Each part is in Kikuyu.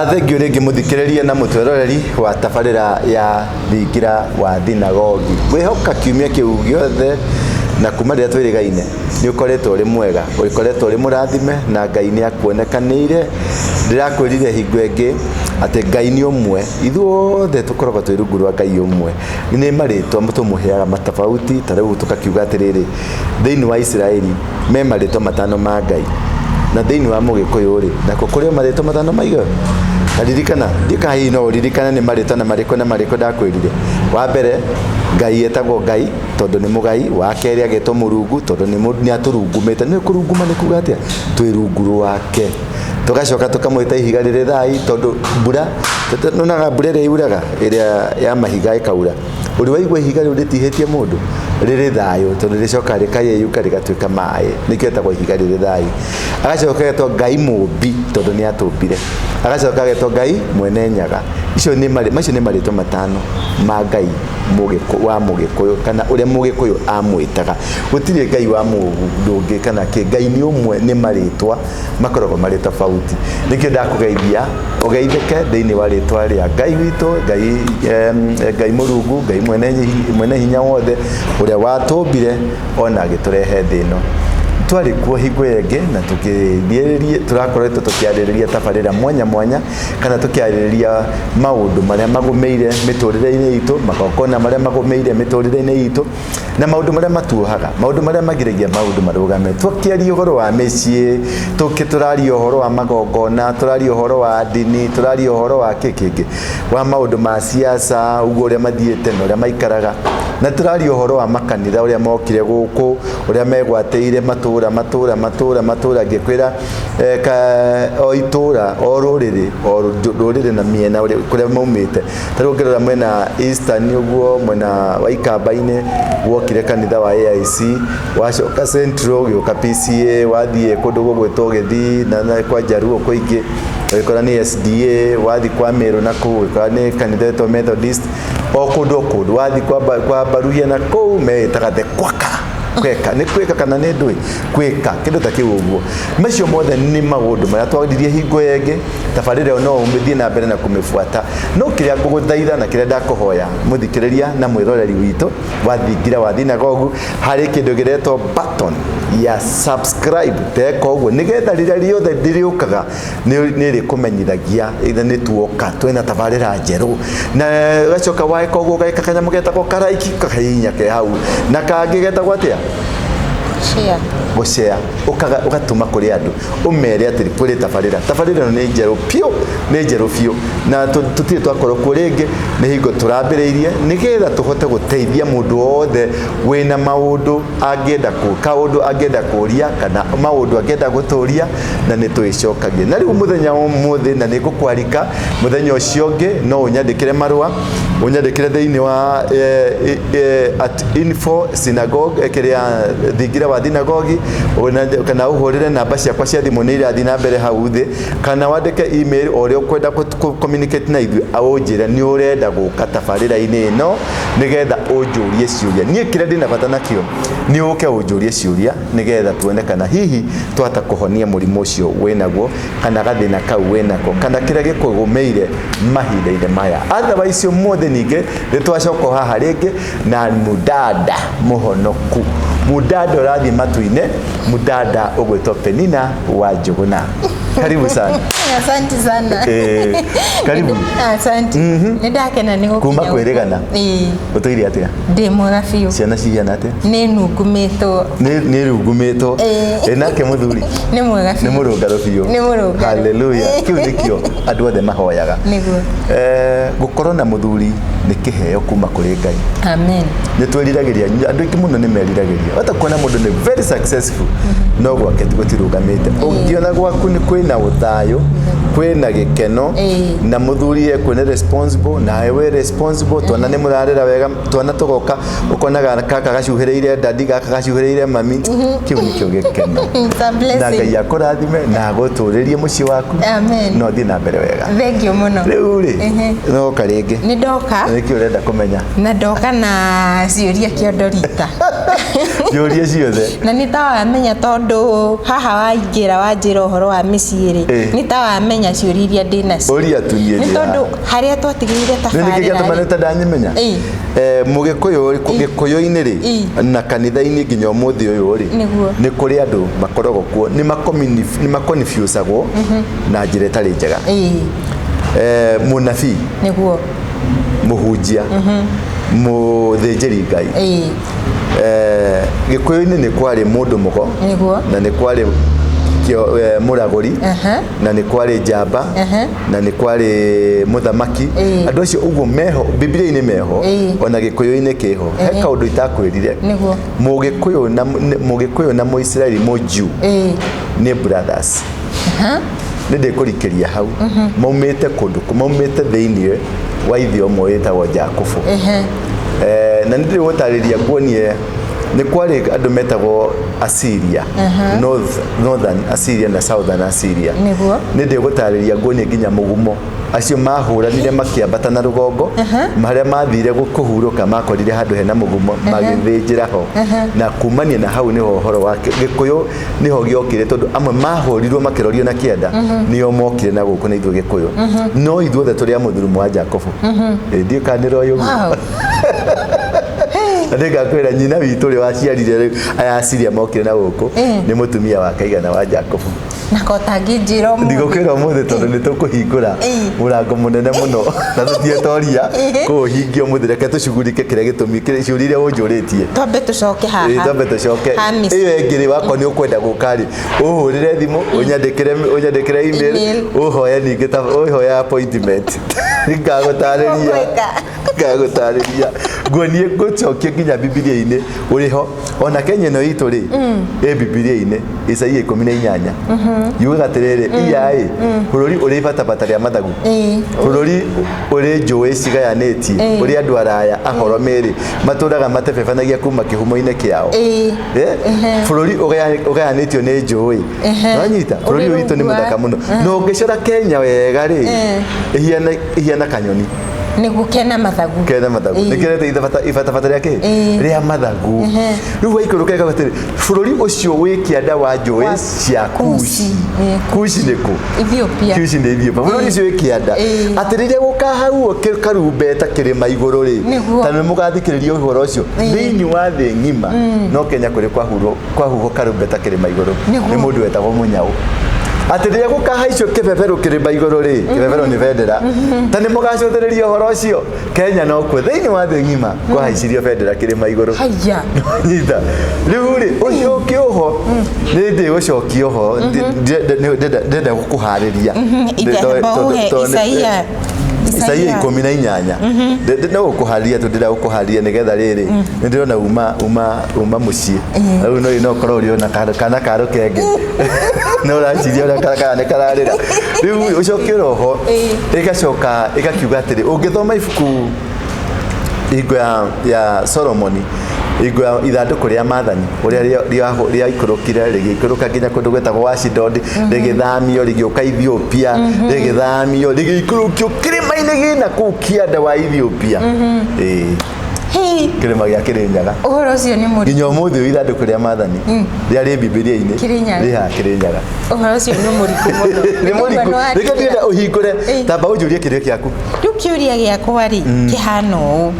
Thengiũ rĩngĩ mũthikĩrĩria na mũtweroreri wa tabarĩra ya Thingira wa Thinagogi. Ngwĩhoka kiumia kĩu gĩothe na kuma rĩrĩa twĩrĩgaine nĩ ũkoretwo ũrĩ mwega, ũkoretwo ũrĩ mũrathime na Ngai nĩ akuonekanĩire. Ndĩrakwĩrire hingo ĩngĩ atĩ Ngai nĩ ũmwe, ithuothe tũkoragwo twĩ rungu rwa Ngai ũmwe. Nĩ marĩtwa tũmũheaga matofauti, ta rĩu tũkakiuga atĩrĩrĩ, thĩinĩ wa Isiraeli me marĩtwa matano ma Ngai na thĩinĩ wa Mũgĩkũyũ rĩ, nakuo kũrĩ o marĩtwa matano maigana? Na ririkana, ndiũĩ kana hihi no ũririkane nĩ marĩtwa na marĩkũ na marĩkũ ndakwĩrire. Wa mbere, Ngai etagwo Ngai tondũ nĩ mũgai, wa kerĩ agetwo Mũrungu tondũ nĩ atũrungumĩte. Nĩ kũrunguma nĩ kuga atĩa? Twĩ rungu rwake. Tũgacoka tũkamwĩta ihiga rĩrĩ thai tondũ mbura, nĩwonaga mbura ĩrĩa yuraga ĩrĩa ya mahiga ĩkaura Ũrĩ waigua ihiga rĩu rĩtihĩtie mũndũ? Rĩrĩ thayũ tondũ rĩcokaga rĩkayeyũka rĩgatuĩka maĩ. Nĩkĩo etagwo ihiga rĩrĩ thayũ. Agacoka agetwo Ngai mũmbi tondũ nĩ atũmbire. Agacoka agetwo Ngai mwene nyaga. Icio nĩ marĩ, macio nĩ marĩtwa matano ma Ngai wa Mũgĩkũyũ kana ũrĩa Mũgĩkũyũ amwĩtaga. Gũtirĩ Ngai wa mũndũ ũngĩ kana kĩ, Ngai nĩ ũmwe nĩ marĩtwa makoragwo marĩ tofauti. Nĩkĩo ndakũgeithia ũgeithĩke thĩinĩ wa rĩtwa rĩa Ngai witũ, Ngai, Ngai Mũrungu, Ngai mwene, mwene hinya wothe, ũrĩa watũmbire ona agĩtũrehe thĩ ĩno. Twarĩ kuo hingo ĩyo ĩngĩ na tũkĩthiĩrĩria, tũrakoretwo tũkĩarĩrĩria tabarĩra mwanya mwanya kana tũkĩarĩrĩria maũndũ marĩa magũmĩire mĩtũrĩre-inĩ itũ, magongona marĩa magũmĩire mĩtũrĩre-inĩ itũ, na maũndũ marĩa matuohaga, maũndũ marĩa magiragia maũndũ marũgame. Tũkĩaria ũhoro wa mĩciĩ, tũraria ũhoro wa magongona, tũraria ũhoro wa ndini, tũraria ũhoro wa kĩ kĩngĩ, wa maũndũ ma siasa, ũguo ũrĩa mathiĩte na ũrĩa maikaraga, na tũraria ũhoro wa makanitha ũrĩa mokire gũkũ, ũrĩa megwatĩire matũra matũra matũra matũra, ngĩkwĩra o itũra, o rũrĩrĩ, o rũrĩrĩ na mĩena kũrĩa maumĩte. Ta rĩu ũngĩrora mwena Eastern ũguo, mwena wa Ikamba-inĩ wokire kanitha wa AIC, wacoka Central ũgĩũka PCEA, wathiĩ kũndũ gũgwĩtwo Gĩthii na kwa Njaruo kũingĩ ũgĩkora nĩ SDA, wathiĩ kwa Meru na kũu ũgĩkora nĩ kanitha ĩtwo Methodist, o kũndũ o kũndũ, wathiĩ kwa Baruhia na kũu meĩtaga the Quaker, Quaker, nĩ Quaker kana nĩ ndũĩ, Quaker, kĩndũ ta kĩu ũguo. Macio mothe nĩ maũndũ marĩa twaririe hingo ĩyo ĩngĩ. Tabarĩra ĩyo no ũmĩthiĩ na mbere na kũmĩbuata. No kĩrĩa ngũgũthaitha na kĩrĩa ndakũhoya mũthikĩrĩria na mwĩroreri witũ wa Thingira wa Thinagogu, harĩ kĩndũ gĩretwo button ya subscribe, teka ũguo nĩgetha rĩrĩa rĩothe ndĩrĩũkaga nĩ ĩrĩkũmenyithagia nĩ tuoka twĩna tabarĩra njerũ. Na ũgacoka weka ũguo ũgeka kanyamũ getagwo karaiki kahihinya ke hau, na kangĩ getagwo atĩa? Share. Gũshare, ũgatũma kũrĩ andũ ũmere atĩ kũrĩ tabarĩra. Tabarĩra ĩno nĩ njerũ biũ, nĩ njerũ biũ, na tũtirĩ twakorwo kuo rĩngĩ, nĩ hingo tũrambĩrĩirie nĩgetha tũhote gũteithia mũndũ wothe wĩna maũndũ angĩenda kaũndũ angĩenda kũria kana maũndũ angĩenda gũtũria, na nĩ tũgĩcokagia. Na rĩu mũthenya wa ũmũthĩ, na nĩ ngũkwarika mũthenya ũcio ũngĩ, no ũnyandĩkĩre marũa, ũnyandĩkĩre thĩinĩ wa at info synagogue, kĩrĩa Thingira wa Thinagogi, kana ũhũrĩre namba ciakwa cia thimũ nĩ irathiĩ na mbere hau thĩ, kana wandĩke email o ũrĩa ũkwenda communicate na ithuĩ, ũnjĩre nĩ ũrenda gũka tabarĩra-inĩ ĩno nĩgetha ũnjũrie ciũria. Niĩ kĩrĩa ndĩna bata nakĩo nĩ ũke ũnjũrie ciũria nĩgetha tuone kana hihi twahota kũhonia mũrimũ ũcio wĩnaguo, kana gathĩna kau wĩnako, kana kĩrĩa gĩkũgũmĩire mahinda-inĩ maya. Otherwise ũmũthĩ ningĩ nĩ twacoka haha rĩngĩ na mudada mũhonoku, mudada ũrathiĩ matu-inĩ, mudada ũgwĩtwo Penina wa Njũgũna. Karibu sana. Asante sana. Karibu. Asante. Nĩ ndakena nĩ gũkinya. Kuma kwĩrĩgana. Ĩĩ. Ũtũire atĩa? Ndĩ mwega biũ. Ciana cihana atĩa? Nĩ nungumĩtwo. Nĩ rungumĩtwo. Ĩĩ. Nake mũthuri? Nĩ mwega biũ. Nĩ mũrũngarũ biũ. Nĩ mũrũngarũ. Hallelujah. Kĩu nĩkĩo andũ othe mahoyaga. Nĩguo. Gũkorwo na mũthuri nĩ kĩheo kuma kũrĩ Ngai. Amen. Nĩ twĩriragĩria, andũ aingĩ mũno nĩ meriragĩria. Hata kuona mũndũ nĩ very successful, no gwake gũtirũgamĩte. Ũngĩona gwaku nĩ kwĩna ũthayũ, kwĩna gĩkeno, na mũthuri ekwo nĩ responsible, nawe wĩ responsible, twana nĩ mũrarera wega, twana tũgoka ũkona gaka gacuhĩrĩire dadi, gaka gacuhĩrĩire mami, kĩu nĩkĩo gĩkeno. It's a blessing. Na Ngai akũrathime na agũtũrĩrie mũciĩ waku. Amen. Na ũthiĩ na mbere wega. Thank you mũno. Rĩu rĩ, noka rĩngĩ. Nĩ ndoka. Nĩkĩ ũrenda kũmenya? Na ndoka na ciũria kĩondo rita. Ciũria ciothe. Na nĩ ta wamenya tondũ haha waingĩra wanjĩra ũhoro wa mĩciĩ mĩciĩ rĩ, Ĩĩ. nĩ ta wamenya ciũria iria ndĩ nacio. Ũria tu niĩ Nĩ ndĩ tondũ haha. harĩa twatigĩire Nĩ nĩkĩ tabarĩra gĩatũma rĩ, nĩ ta ndanyimenya? Ĩĩ. Mũgĩkũyũ gĩkũyũ-inĩ rĩ, Ĩĩ. na kanitha-inĩ nginya ũmũthĩ ũyũ rĩ, Nĩguo. nĩ kũrĩ andũ makoragwo kuo nĩ makonifusagwo na njĩra ĩtarĩ njega. Ĩĩ. Mũnabii, Nĩguo. mũhunjia, mũthĩnjĩri Ngai. Ĩĩ. Gĩkũyũ-inĩ nĩ kwarĩ mũndũ mũgo, Nĩguo. na nĩ kwarĩ mũragũri, Aha. na nĩ kwarĩ njamba, Aha. na nĩ kwarĩ mũthamaki. Ĩĩ. Andũ acio ũguo meho Bibilia-inĩ meho, Ĩĩ. ona gĩkũyũ-inĩ kĩho. He kaũndũ itakwĩrire. Nĩguo. Mũgĩkũyũ na Mũisiraeli mũnjiu Ĩĩ. nĩ brothers. Nĩ ndĩkũrikĩria hau. Maumĩte kũndũ maumĩte thĩiniĩ wa ithe ũmwe wĩtagwo Jakubu. Na nĩ ndĩgũtarĩria nguonie nĩ kwarĩ andũ metagwo Assyria, Northern Assyria na Southern Assyria. Nĩguo. Nĩ ndĩgũtarĩria nguonie nginya mũgumo acio mahũranire makĩambata na rũgongo, harĩa mathire kũhurũka makorire handũ hena mũgumo magĩthĩnjĩra ho, na kumania na hau nĩho ũhoro wa gĩkũyũ nĩho gĩokire, tondũ amwe mahũrirwo makĩrorio na kĩanda nĩo mokire na gũkũ na ithuĩ gĩkũyũ, no ithuothe tũrĩ a mũthurumo wa Jakubu. Ndiũ kana nĩ roĩ ũguo. Wow. Na nĩngakwĩra nyina witũ ũrĩa waciarire rĩu aya Asiria mokire na gũkũ nĩ mũtumia wa kaigana wa Jakubu. Na ko tangĩnjĩra ũmũthĩ. Ndigũkwĩra ũmũthĩ tondũ nĩ tũkũhingũra mũrango mũnene mũno na tũtietoria kũũhingia ũmũthĩ. Reke tũcugurike kĩrĩa gĩtũmi kĩrĩa ciũria iria ũnjũrĩtie. Twambe tũcoke haha. Ĩĩ, twambe tũcoke. Ha mĩciĩ. Ĩyo ĩngĩ rĩ, wakorwo nĩ ũkwenda gũka rĩ, ũhũrĩre thimũ, ũnyandĩkĩre email, Email. ũhoye ningĩ ta ũhoye appointment, ngagũtarĩria. Nĩgũgwĩka. Ngagũtarĩria nguonie ngũcokie nginya Bibilia-inĩ ũrĩ ho. Ona Kenya ĩno itũ rĩ, ĩ Bibilia-inĩ Isaia 18 yugaga atĩrĩrĩ, iyaĩ bũrũri ũrĩ ibatabata rĩa mathagu, Ĩĩ. bũrũri ũrĩ njũĩ cigayanĩtie, Ĩĩ. ũrĩ andũ araya ahoro mĩrĩ matũraga matebebanagia kuma kĩhumo-inĩ kĩao. Ĩĩ. Bũrũri ũgayanĩtio nĩ njũĩ. Nĩwanyita? Bũrũri Ũrĩ ũyũ witũ nĩ rungu wa- mũthaka mũno, na ũngĩcora Kenya wega rĩ, ĩhiana kanyoni. Nĩguo, kena mathagu. Kena mathagu. Ĩĩ. Nĩkĩrete ibatabata rĩa kĩ Ĩĩ. rĩa mathagu. Rĩu waikũrũka ĩkauga atĩrĩ, bũrũri ũcio wĩ kĩanda wa njũĩ Wa cia Kushi. Kushi. Ĩĩ. Kushi nĩ kũ? Ethiopia. Kushi nĩ Ethiopia. Bũrũri ũcio wĩ kĩanda, Ĩĩ. atĩ rĩrĩa gũkahauo karumbeta kĩrĩma igũrũ rĩ, Nĩguo. ta nĩ mũgathikĩrĩria ũhoro ũcio Ĩĩ. thĩinĩ wa thĩ ng'ima, no Kenya kũrĩ kwahuhwo karumbeta kĩrĩma igũrũ Nĩguo. nĩ mũndũ wetagwo Mũnyau, atĩ rĩrĩa gũkahaicio kĩbebero kĩrĩma igũrũ rĩ, kĩbebero nĩ bendera, ta nĩ mũgacũthĩrĩria ũhoro ũcio, Kenya no kuo thĩinĩ wa thĩ ng'ima kwahaicirio bendera kĩrĩma igũrũ. Haya. Nyita rĩu rĩ, ũcio ũkĩ ũho nĩ ndĩgũcokia ũho, ndĩrenda gũkũharĩria. Ũhe Isaia. Isaia 18. No gũkũharĩria tu ndĩrenda gũkũharĩria nĩgetha rĩrĩ nĩ ndĩrona uma mũciĩ rĩu no ũkorwo ũrĩ ona kana ka rũkenge no ũraciria ũrĩa kana nĩ kararĩra. Rĩu ũcoke roho ĩgacoka ĩgakiuga atĩrĩ, ũngĩthoma ibuku hingo ya Solomoni, hingo ya ithandũkũ rĩa maathani ũrĩa rĩaikũrũkire rĩgĩikũrũka nginya kũndũ gwĩtagwo Ashdod, rĩgĩthamio rĩgĩũka Ethiopia, rĩgĩthamio rĩgĩikũrũkio kĩrĩma-inĩ gĩna kũu kĩanda wa Ethiopia. Ĩĩ. Hey, kĩrĩma gĩa Kĩrĩnyaga. Ũhoro ũcio nĩ mũritũ. Nginya ũmũthĩ ũyũ ithandũkũ rĩa maathani rĩa rĩ Bibilia-inĩ Kĩrĩnyaga. rĩ haha Kĩrĩnyaga. Ũhoro ũcio nĩ mũritũ mũno. Nĩ mũriku. Rĩkĩ ndĩrenda ũhingũre. Ĩĩ. Tamba ũnjũrie kĩũria kĩaku. Rĩu kĩũria gĩakwa rĩ, kĩhana ũũ,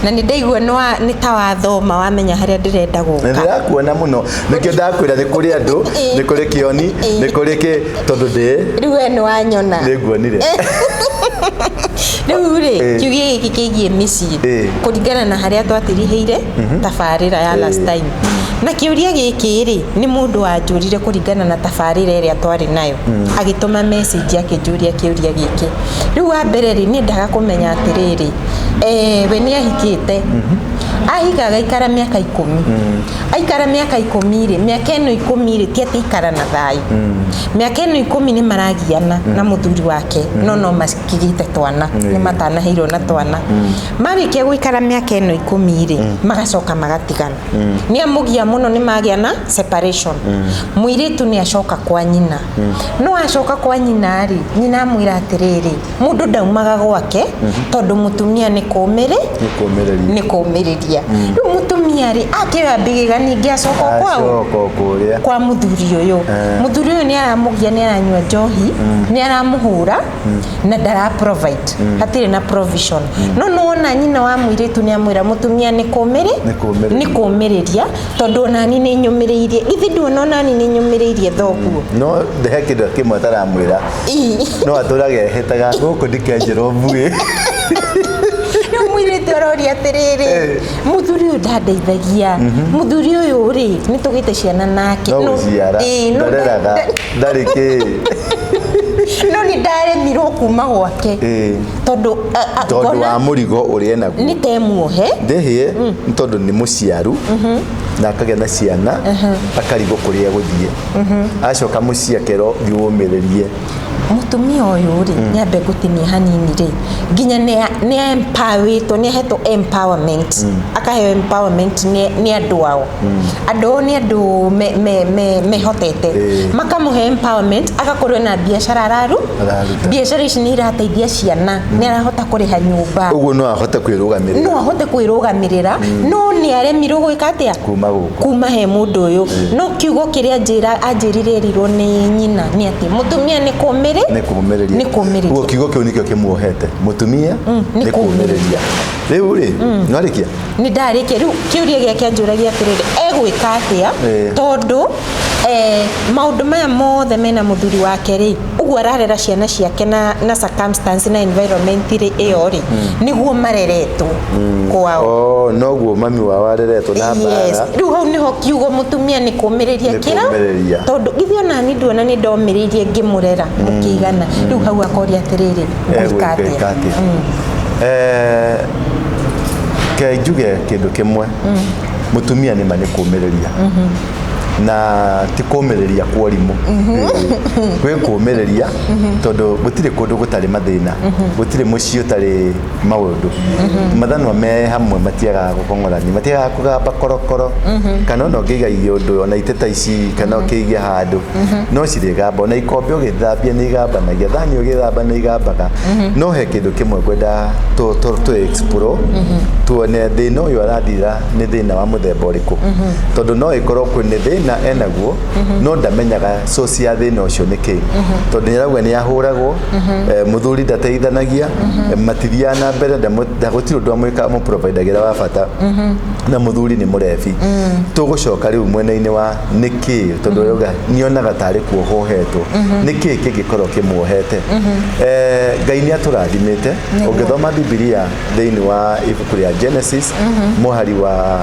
na nĩ ndaigua nĩ ta wathoma wamenya harĩa ndĩrenda Na gũka. ndĩrakuona mũno, nĩkĩo ndakwĩra nĩ kũrĩ andũ, nĩ kũrĩ kĩoni, nĩ kũrĩ kĩ tondũ ndĩ Rĩu we nĩ wanyona. Nĩ nguonire. Rĩu rĩ, kiugia gĩkĩ kĩgiĩ mĩciĩ, kũringana na harĩa twatirihĩire tabarĩra ya last time, na kĩũria gĩkĩ rĩ, nĩ mũndũ wanjũrire kũringana na tabarĩra ĩrĩa twarĩ nayo, agĩtũma message akĩnjũria kĩũria gĩkĩ. Rĩu wa mbere rĩ, niĩ ndaga kũmenya atĩrĩrĩ, we nĩ ahikĩte, ahika agaikara mĩaka 10. Aikara mĩaka 10 rĩ, mĩaka ĩno 10 rĩ, ti atĩ aikara na thayũ. Mĩaka ĩno 10 nĩ maragiana na mũthuri wake, no makĩgĩte twana, nĩ matanaheirwo na twana. Marĩkia gũikara mĩaka ĩno 10 rĩ, magacoka magatigana. Nĩ amũgia mũno, nĩ magĩa na separation. Mũirĩtu nĩ acoka kwa nyina, no acoka kwa nyina rĩ, nyina amwĩra atĩrĩrĩ, mũndũ ndaumaga gwake tondũ mũtumia nĩ kũmĩrĩ Nĩ kũmĩrĩria. Nĩ kũmĩrĩria. Rĩu mũtumia rĩ, akĩoya mbĩgĩga ningĩ acoka o kwao, Acoka o kũrĩa. Kwa mũthuri ũyũ. Mũthuri ũyũ nĩ aramũgia, nĩ aranyua njohi, nĩ aramũhũra na ndara provide, hatirĩ na provision. No nĩwona nyina wa mũirĩtu nĩ amwĩra mũtumia nĩ kũmĩrĩ Nĩ kũmĩrĩria. Nĩ kũmĩrĩria, tondũ onani nĩ nyũmĩrĩirie. Githĩ nduona onani nĩ nyũmĩrĩirie thoguo? No he kĩndũ kĩmwe ataramwĩra. No atũrage ehĩtaga gũkũ ndikenjerwo mbuĩ. Rĩu mũirĩtu aroria atĩrĩrĩ, mũthuri ũyũ ndandeithagia, mũthuri ũyũ rĩ, nĩ tũgĩte ciana nake. No gũciara. Ĩĩ, no Ndareraga, ndarĩ kĩ. No nĩ ndaremirwo kuma gwake tondũ Tondũ ngona wa mũrigo ũrĩa enaguo. Nĩ temuohe. Ndĩhĩe nĩ tondũ nĩ mũciaru na akagĩa na ciana, akarigwo kũrĩa egũthiĩ, acoka mũciĩ akerwo thiĩ ũmĩrĩrie. Mũtumia ũyũ rĩ, nyambe ngũtinie hanini rĩ, nginya nĩ empowerĩtwo, nĩ ahetwo empowerment, akaheo empowerment nĩ andũ ao. Andũ ao nĩ andũ mehotete, makamũhe empowerment, agakorwo na biacara Araruta. Biacara ici nĩ irateithia ciana, nĩ arahota kũrĩha nyũmba. Ũguo no ahote kwĩrũgamĩrĩra. No ahote kwĩrũgamĩrĩra, no nĩ aremirwo gwĩka atĩa? Kuma gũkũ. Kuma he mũndũ ũyũ. No kiugo kĩrĩa anjĩra, anjĩrire erirwo nĩ nyina nĩ atĩ mũtumia nĩ kũmĩrĩ Nĩ kũmĩrĩria. Nĩ kũmĩrĩria. Ũguo kiugo kĩu nĩkĩo kĩmuohete, mũtumia nĩ nĩ kũmĩrĩria. Rĩu rĩ, nĩwarĩkia? Nĩ ndarĩkia. Rĩu kĩũria gĩake anjũragia atĩrĩrĩ, egwĩka atĩa, tondũ maũndũ maya mothe mena mũthuri wake rĩ, ũguo ararera ciana ciake na circumstance na environment rĩ, ĩyo rĩ, nĩguo mareretwo kwao. Oh, noguo mami wao areretwo na mbara. Rĩu hau nĩho kiugo mũtumia nĩ kũmĩrĩria Nĩ kĩra kũmĩrĩria. Tondũ githĩ onani nduona nĩ ndomĩrĩirie ngĩmũrera mũkĩigana. Rĩu hau akoria atĩrĩrĩ, ngwĩka Egwĩka atĩa? Atĩa? Ke njuge kĩndũ kĩmwe, mũtumia nĩ ma nĩ kũmĩrĩria, na ti kũmĩrĩria kwa ũrimũ. Gwĩ kũmĩrĩria tondũ gũtirĩ kũndũ gũtarĩ mathĩna, gũtirĩ mũciĩ ũtarĩ maũndũ. Mathanwa me hamwe matiagaga gũkong'orania, matiagaga kũgamba korokoro, kana ona ũngĩiga ũndũ ona itĩ ta ici, kana ũkĩige handũ no cirĩgamba, ona ikombe ũgĩthambia nĩ igambanagia, thani ũgĩthamba nĩ igambaga. No he kĩndũ kĩmwe ngwenda tũ explore, tuone thĩna ũyũ arathira nĩ thĩna wa mũthemba ũrĩkũ, tondũ no ĩkorwo kwĩ nĩ thĩna enaguo no ndamenyaga source ya thĩna ũcio nĩ kĩ, tondũ nĩ arauga nĩ ahũragwo, mũthuri ndateithanagia, matithiaga na mbere, gũtirĩ ũndũ amwĩka amũprovidagĩra wa bata, na mũthuri nĩ mũrebi. Tũgũcoka rĩu mwena-inĩ wa nĩkĩ, tondũ arauga nĩonaga tarĩ kuohwo ohetwo. Nĩkĩ kĩngĩkorwo kĩmuohete? Ngai nĩ atũrathimĩte. Ũngĩthoma Bibilia thĩinĩ wa ibuku rĩa Genesis, mũhari wa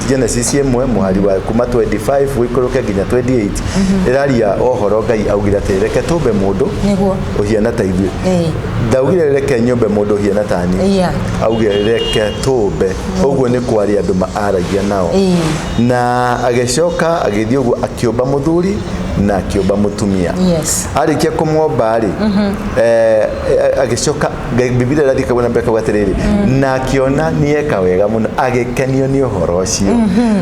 Genesis 1, mũhari wa kuma 25 wĩikũrũke nginya 28, ĩraria ũhoro Ngai augire atĩ reke tũmbe mũndũ ũhiana ta ithuĩ. Ndaugire reke nyũmbe mũndũ ũhiana ta niĩ, augire reke tũmbe. Ũguo nĩ kwaria andũ aragia nao. Na agĩcoka agĩthiĩ ũguo akĩũmba mũthuri na akĩũmba mũtumia. Arĩkia kũmwomba rĩ, agĩcoka Bibilia ĩrathiĩ kau na mbere kauga atĩrĩrĩ, na akĩona nĩeka wega mũno, agĩkenio nĩ ũhoro ũcio.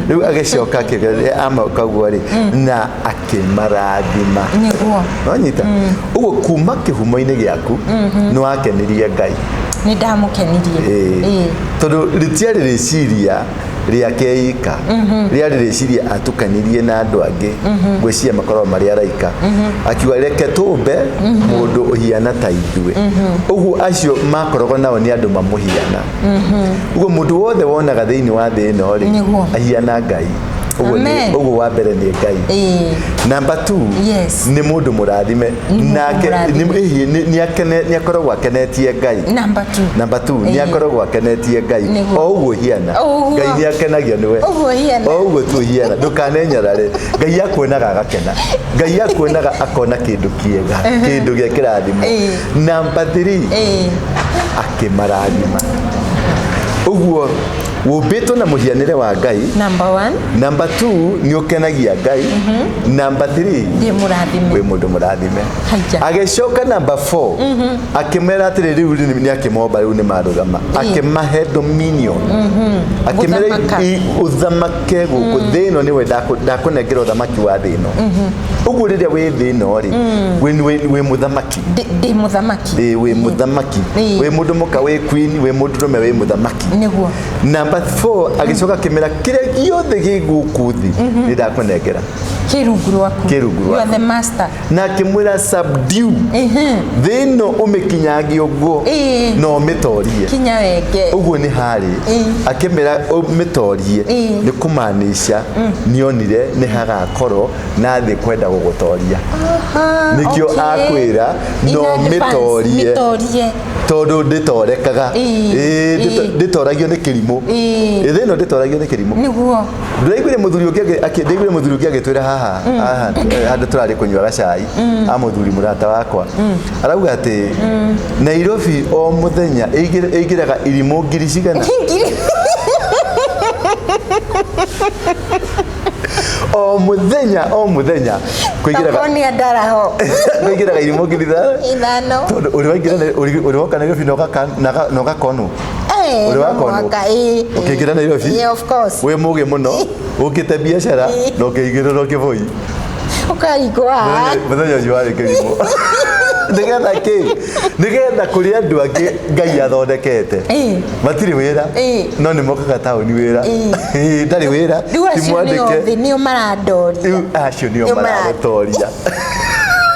Rĩu agĩcoka akĩgĩa ũguo rĩ, na akĩmarathima. Nonyita ũguo kuma kĩhumo-inĩ gĩaku nĩ wakenirie Ngai. Nĩ ndamũkenirie. Tondũ rĩtiarĩ rĩciria rĩake ika, rĩarĩ rĩciria atukanirie na andũ angĩ, ngwĩciria makoragwo marĩ araika, akiuga reke tũmbe mũndũ ũhiana ta ithuĩ. Ũguo acio makoragwo nao nĩ andũ mamũhiana. Ũguo mũndũ wothe wonaga thĩinĩ wa thĩ ĩno rĩ, ahiana Ngai. Ũguo Amen. Ũguo wa mbere nĩ Ngai. Namba 2, nĩ mũndũ mũrathime. Nĩ mũndũ Nake mũrathime. nĩ akoragwo akenetie Ngai. Namba 2. Namba 2, nĩ akoragwo akenetie Ngai. O ũguo hiana. O ũguo. Ngai nĩ akenagio nĩwe. Ũguo hiana. O ũguo tu hiana, ndũkanenyarare. Ngai akuonaga agakena. Ngai akuonaga akona kĩndũ kĩega, kĩndũ gĩa kĩrathimo. Namba 3, akĩmarathima. Ũguo Ũmbĩtwo na mũhianĩre wa Ngai. Number 1. Number 2, nĩ ũkenagia Ngai. Number 3, ndĩ mũrathime. Wĩ mũndũ mũrathime. Haija. Agĩcoka number 4, akĩmera atĩrĩ, rĩu nĩ akĩmomba, rĩu nĩ marũgama, akĩmahe dominion, akĩmera Gũthamaka. Ũthamake gũkũ thĩ ĩno, nĩwe ndakũnengera ũthamaki wa thĩ ĩno. Ũguo rĩrĩa wĩ thĩ ĩno rĩ, wĩ mũthamaki. Ndĩ mũthamaki. Ĩ, wĩ mũthamaki. Wĩ mũndũ mũka wĩ queen, wĩ mũndũ rũme wĩ mũthamaki. Nĩguo. Number 4, agĩcoka akĩmera kĩrĩa gĩothe gĩ gũkũ thĩ nĩ ndakũnengera. Kĩ rungu rwaku. Kĩ rungu You are rwaku. the master. Na akĩmwĩra subdue thĩ ĩno, ũmĩkinyangie ũguo na ũmĩtorie. Kinya wenge. Ũguo nĩ harĩ akĩmĩra ũmĩtorie, nĩ kũmaanisha nĩonire nĩ hagakorwo na thĩ kwenda gũgũtoria. Nĩkĩo akwĩra In no advance, mĩtorie. Mĩtorie. Tondũ ndĩtorekaga. Ndĩtoragio nĩ kĩrimũ. Thĩ ĩno ndĩtoragio nĩ kĩrimũ. Nĩguo. Ndĩraiguire mũthuri ũngĩ ndĩraiguire mũthuri ũngĩ agĩtwĩra haha haha, handũ tũrarĩ kũnyua gacai, a mũthuri mũrata wakwa arauga atĩ Nairobi o mũthenya ĩingĩraga irimũ ngiri cigana. Ngiri. O mũthenya, o mũthenya kũingĩraga Tokorwo nĩ andaraho. Kũingĩraga irimũ ngiri ithano. Ithano. Tondũ ũrĩ waingĩra ũrĩ woka Nairobi na ũgakonwo. Eh, Ũrĩ no wakonwo? mũhaka, ĩĩ. Ũkĩingĩra Nairobi? Yeah, of course. Wĩ mũgĩ mũno, ũkĩte biacara na ũkĩingĩrĩrwo kĩbũi. Ũkaringwo haha. Mũthenya ũcio warĩ kĩrimũ. Nĩgetha kĩ? Nĩgetha kũrĩ andũ angĩ Ngai athondekete matirĩ wĩra, no nĩ mokaga taũni wĩra. Ndarĩ wĩra. Rĩu ti acio nĩo mwandĩke. thĩ nĩo marandoria. Rĩu acio nĩo Nĩo maragũtoria.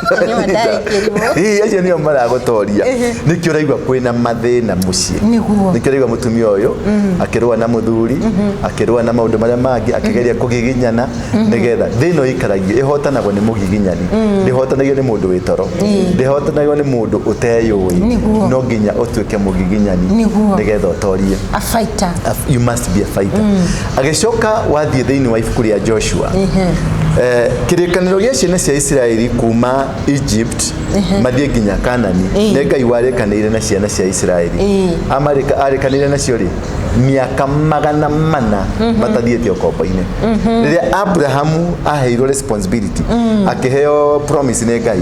Nĩo ndarĩ kĩrimũ. Ĩĩ, acio nĩo maragũtoria. Nĩkĩo ũraigua kwĩna mathĩna mũciĩ. Nĩguo. Nĩkĩo ũraigua mũtumia ũyũ akĩrũa na mũthuri, akĩrũa na maũndũ marĩa mangĩ, akĩgeria kũgiginyana nĩgetha thĩ ĩno ĩikaragio, ĩhotanagwo nĩ mũgiginyani, ndĩhotanagio nĩ mũndũ wĩ toro, ndĩhotanagio nĩ mũndũ ũteyũĩ. Nĩguo. No nginya ũtuĩke mũgiginyani Nĩguo. nĩgetha ũtorie. A fighter. You must be a fighter. Agĩcoka wathiĩ thĩinĩ wa ibuku rĩa Joshua, kĩrĩkanĩro gĩa ciana cia Isiraeli kuma Egypt mathiĩ nginya Kanani, nĩ Ngai warĩkanĩire na ciana cia Isiraeli. Arĩkanĩire nacio rĩ mĩaka 400 matathiĩte ũkombo-inĩ. Rĩrĩa Abrahamu aheirwo responsibility, akĩheo promise nĩ Ngai,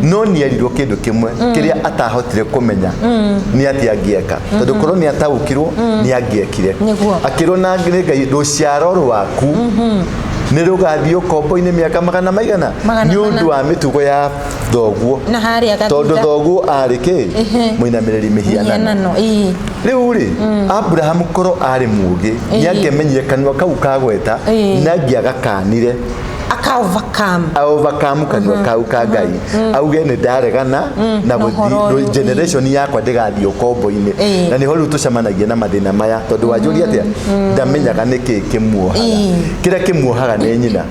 no nĩerirwo kĩndũ kĩmwe kĩrĩa atahotire kũmenya nĩ atĩa angĩeka, tondũ korwo nĩ ataũkirwo nĩ angĩekire. Nĩguo. Akĩrwo na nĩ Ngai, rũciaro rwaku nĩ rũgathiĩ ũkombo-inĩ mĩaka magana maigana Magana nĩ ũndũ mana. wa mĩtugo ya thoguo. Na harĩa Tondũ gathutha. thoguo arĩ kĩ? Mũinamĩrĩri mĩhianano. Mĩhianano, ĩĩ. Rĩu rĩ, Abrahamu korwo arĩ mũũgĩ, nĩ angĩamenyire kanua kau kagweta na angĩagakanire. Aka overcome. Overcome kanua kau ka Ngai, auge nĩ ndaregana na Na ũhoro gũthiĩ ũyũ, generation yakwa ndĩgathiĩ ũkombo-inĩ. Na nĩho rĩu tũcemanagia na mathĩna maya, tondũ wanjũria atĩa, ndamenyaga nĩkĩ kĩmuohaga. Kĩrĩa kĩmuohaga nĩ nyina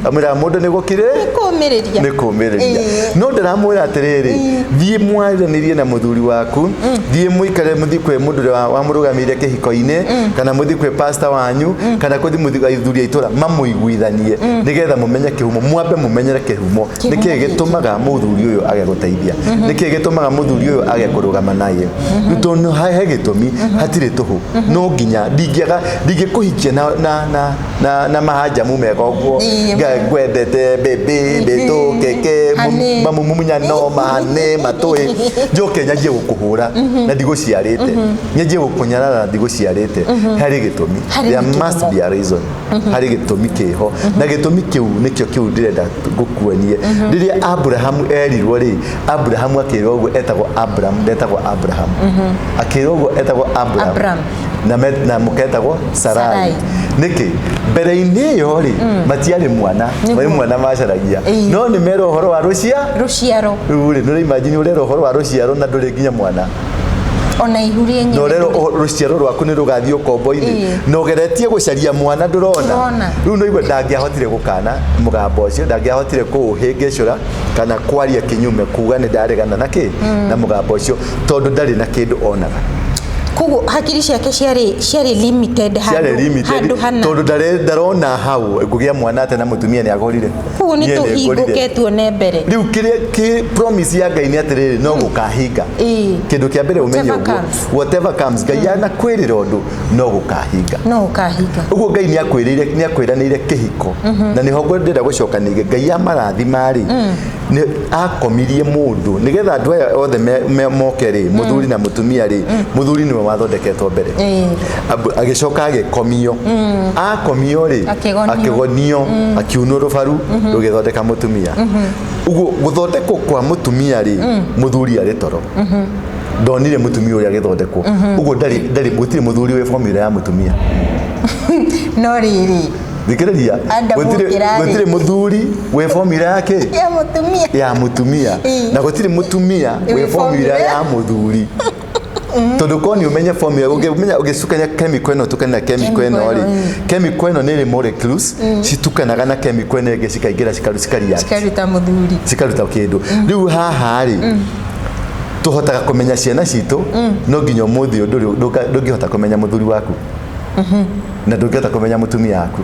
amwĩraga mũndũ nĩ gũkirĩ Kũmĩrĩria. Nĩ kũmĩrĩria. No ndĩramwĩra atĩrĩrĩ, thiĩ mwaranĩrie na mũthuri waku, thiĩ mũikare, mũthiĩ kwĩ mũndũ ũrĩa wamũrũgamĩire kĩhiko-inĩ, kana mũthiĩ kwĩ pastor wanyu, kana kũthiĩ mũthiĩ athuri a itũra mamũiguithanie, nĩgetha mũmenye kĩhumo, mwambe mũmenyere kĩhumo. Kĩhumo Nĩkĩĩ gĩkĩ. gĩtũmaga mũthuri ũyũ age gũteithia? Nĩkĩĩ gĩtũmaga mũthuri ũyũ age kũrũgama naye? Tondũ he gĩtũmi, hatirĩ tũhũ. No nginya ndingĩaga, ndingĩkũhikia na mahanjamu mega ũguo. Ngwendete bebe mbĩtũ keke Honey. mamumunyano mahane matũĩ, njoke nyanjie gũkũhũra na ndigũciarĩte, nyanjie gũkũnyarara na ndigũciarĩte. Harĩ gĩtũmi. Harĩ There gĩtũmi. must be a reason. Harĩ gĩtũmi kĩho, na gĩtũmi kĩu nĩkĩo kĩu ndĩrenda ngũkuonie. Rĩrĩa Abrahamu erirwo rĩ, Abrahamu akĩrwo ũguo etagwo Abraham, ndetagwo Abraham. Akĩrwo ũguo etagwo Abraham Abram. na mũketagwo Sarai. Sarai. Nĩkĩ mbere-inĩ ĩyo rĩ matiarĩ mwana? Nĩguo. Marĩ mwana macaragia, no nĩ merwo ũhoro wa rũcia Rũciaro. Rĩu rĩ, nĩ imagine ũrerwo ũhoro wa rũciaro na ndũrĩ nginya mwana. Ona ihu rĩenyewe. Na ũrerwo rũciaro rwaku nĩ rũgathiĩ ũkombo-inĩ, na ũgeretie gũcaria mwana, ndũrona. Ndũrona. Rĩu no igua ndangĩahotire gũkana mũgambo ũcio, ndangĩahotire kũũhĩngĩcũra kana kwaria kĩnyume, kuga nĩ ndaregana na kĩ na mũgambo ũcio, tondũ ndarĩ na kĩndũ onaga. Koguo hakiri ciake ciarĩ limited ciarĩ handũ limited handũ hana. Tondũ ndarona hau ngũgĩa mwana atĩa na mũtumia nĩ agũrire. Koguo nĩ Niĩ nĩ ngũrire. tũhingũke tuone mbere. Rĩu kĩrĩa kĩ promise ya Ngai nĩ atĩrĩrĩ, no gũkahinga. Kĩndũ kĩa mbere ũmenye Whatever ũguo, comes. whatever comes, Ngai anakwĩrĩra ũndũ, no gũkahinga. No ũkahinga. Ũguo Ngai nĩ akwĩrĩire, nĩ akwĩranĩire kĩhiko, na nĩho ndĩrenda gũcokanĩria. Ngai amarathima rĩ, nĩ akomirie mũndũ nĩgetha andũ aya othe moke rĩ, mũthuri na mũtumia rĩ, mũthuri nĩwe wathondeketwo mbere. Agĩcoka agĩkomio, akomio rĩ, Akĩgonio. Akĩgonio, akiunwo rũbaru rũgĩthondeka mũtumia. Ũguo gũthondekwo kwa mũtumia rĩ, mũthuri arĩ toro, ndonire mũtumia ũrĩa agĩthondekwo. Ũguo ndarĩ gũtirĩ mũthuri wĩ formula ya mũtumia. No rĩrĩ, Thikĩrĩria. Adamu okĩra rĩ. Gũtirĩ mũthuri wĩ formula ya kĩ? Ya mũtumia. Ya mũtumia. Na gũtirĩ mũtumia wĩ Wĩ formula formula. ya mũthuri, tondũ korwo nĩ ũmenye formula, ũngĩmenya ũgĩcukania chemical ĩno tukania na chemical ĩno Chemical rĩ, ĩno, chemical ĩno nĩ ĩrĩ molecules citukanaga na chemical ĩno ĩngĩ, cikaingĩra cikareact, cikaruta mũthuri. Cikaruta kĩndũ. Rĩu haha rĩ, tũhotaga kũmenya ciana citũ, no nginya ũmũthĩ ũyũ ndũngĩhota kũmenya mũthuri waku na ndũngĩhota kũmenya mũtumia waku.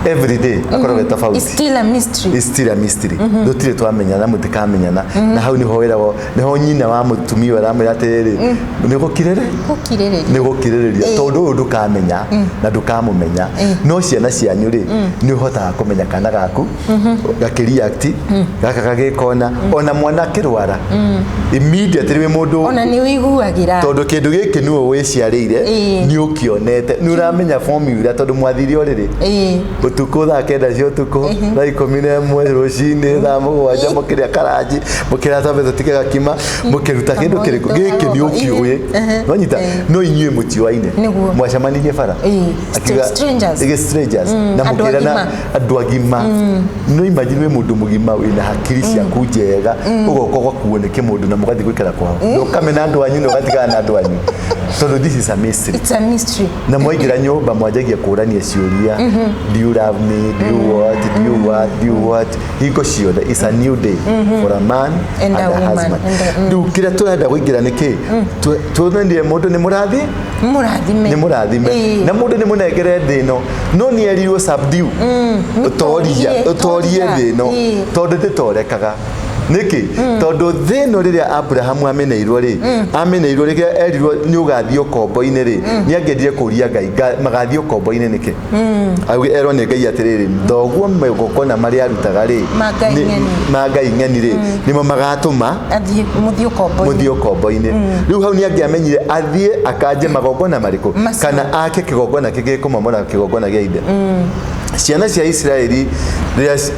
Every day akoragwo e tofauti. It's still a mystery. It's still a mystery. Tũtirĩ twamenyana, mũtikamenyana, na hau nĩho wĩragwo, nĩho nyina wa mũtumia ũyũ aramwĩra atĩrĩrĩ, nĩ gũkirĩrĩ Gũkirĩrĩria. Nĩ gũkirĩrĩria, tondũ ũyũ ndũkamenya na ndũkamũmenya. No ciana cianyu rĩ, nĩ ũhotaga kũmenya kana gaku gakĩreact, gaka gagĩkona, ona mwana akĩrwara immediately wĩ mũndũ. Ona nĩ ũiguagĩra. Tondũ kĩndũ gĩkĩ nĩwe wĩciarĩire, nĩ ũkĩonete, nĩ ũramenya formula, tondũ mwathire ũrĩrĩ ũtukũ thaa 9 cia ũtukũ, thaa 11 rũcinĩ, thaa 7 mũkĩrĩa karanji, mũkĩrĩa tambe tũtige gakima, mũkĩruta kĩndũ kĩrĩkũ gĩkĩ nĩ ũkĩũĩ nonyita, no inyuĩ mũtiũaine. Nĩguo. Mwacemanirie bara. Strangers. Strangers na Andũ mũkĩrana agima. Andũ agima. No imagine wĩ mũndũ mũgima wĩna hakiri ciaku njega, ũgoka ũgakuo nĩ kĩmũndũ na mũgathiĩ gũikara kwao, ndũkamena andũ anyu na ũgatigana na andũ anyu, tondũ this is a mystery. It's a mystery. Na mwaingĩra nyũmba mwanjagia kũrania ciũria, "Do you love me? Do you what? Do you what? Do you what?" Hingo ciothe it's a new day for a man And and a a woman. husband. And a- Rĩu kĩrĩa tũrenda kũingĩra nĩ kĩ? Tuonanie mũndũ nĩ mũrathi Mũrathime. Nĩ mũrathime. Na mũndũ nĩ mũnengere thĩ ĩno, no nĩ erirwo subdue, ũtoria, Ũtorie, ũtorie toria. thĩ ĩno, tondũ ndĩtorekaga. Nĩkĩ? Tondũ thĩ ĩno, rĩrĩa Abrahamu ameneirwo rĩ, ameneirwo rĩrĩa erirwo nĩ ũgathiĩ ũkombo-inĩ rĩ, nĩ angĩendire kũria Ngai, magathiĩ ũkombo-inĩ nĩkĩ? Erwo nĩ Ngai atĩrĩrĩ, thoguo magongona marĩa arutaga rĩ, Ma ngai ng'eni. Ma ngai ng'eni rĩ, nĩmo magatũma athiĩ mũthiĩ ũkombo-inĩ. Mũthiĩ ũkombo-inĩ. Rĩu hau nĩ angĩamenyire athiĩ akanje magongona marĩkũ Macio. kana ake kĩgongona kĩgĩkũmomora kĩgongona gĩa ithe. Ciana cia Isiraeli rĩrĩa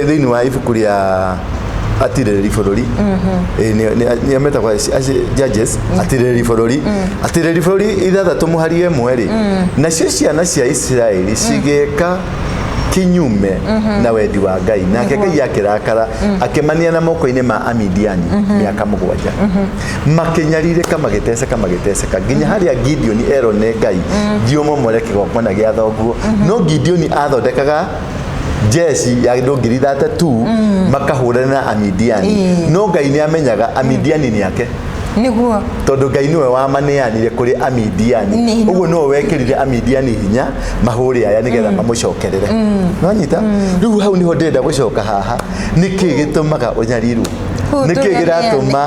thĩinĩ wa ibuku rĩa atirĩrĩri bũrũri, nĩ metagwo judges, atirĩrĩri bũrũri, atirĩrĩri bũrũri 6 mũhari 1 rĩ, nacio ciana cia Isiraeli cigĩka kinyume na wendi wa Ngai, nake Ngai akĩrakara, akĩmania moko-inĩ ma Amidiani mĩaka 7, makĩnyarirĩka, magĩteceka, magĩteceka nginya harĩa Gideoni erwo nĩ Ngai, thiĩ ũmomore kĩgongona gĩa thoguo. No Gideoni athondekaga jeshi ya andũ 30,000 makahũrana na Amidiani, no Ngai nĩ amenyaga Amidiani nĩ ake, tondũ Ngai nĩwe wamaneanire kũrĩ Amidiani. Ũguo nĩwe wekĩrire Amidiani hinya mahũre aya nĩgetha mamũcokerere. Nonyita? Rĩu hau nĩho ndĩrenda gũcoka haha. Nĩkĩ gĩtũmaga ũnyarirwo? Kũu Nĩkĩ tũneane. kĩratũma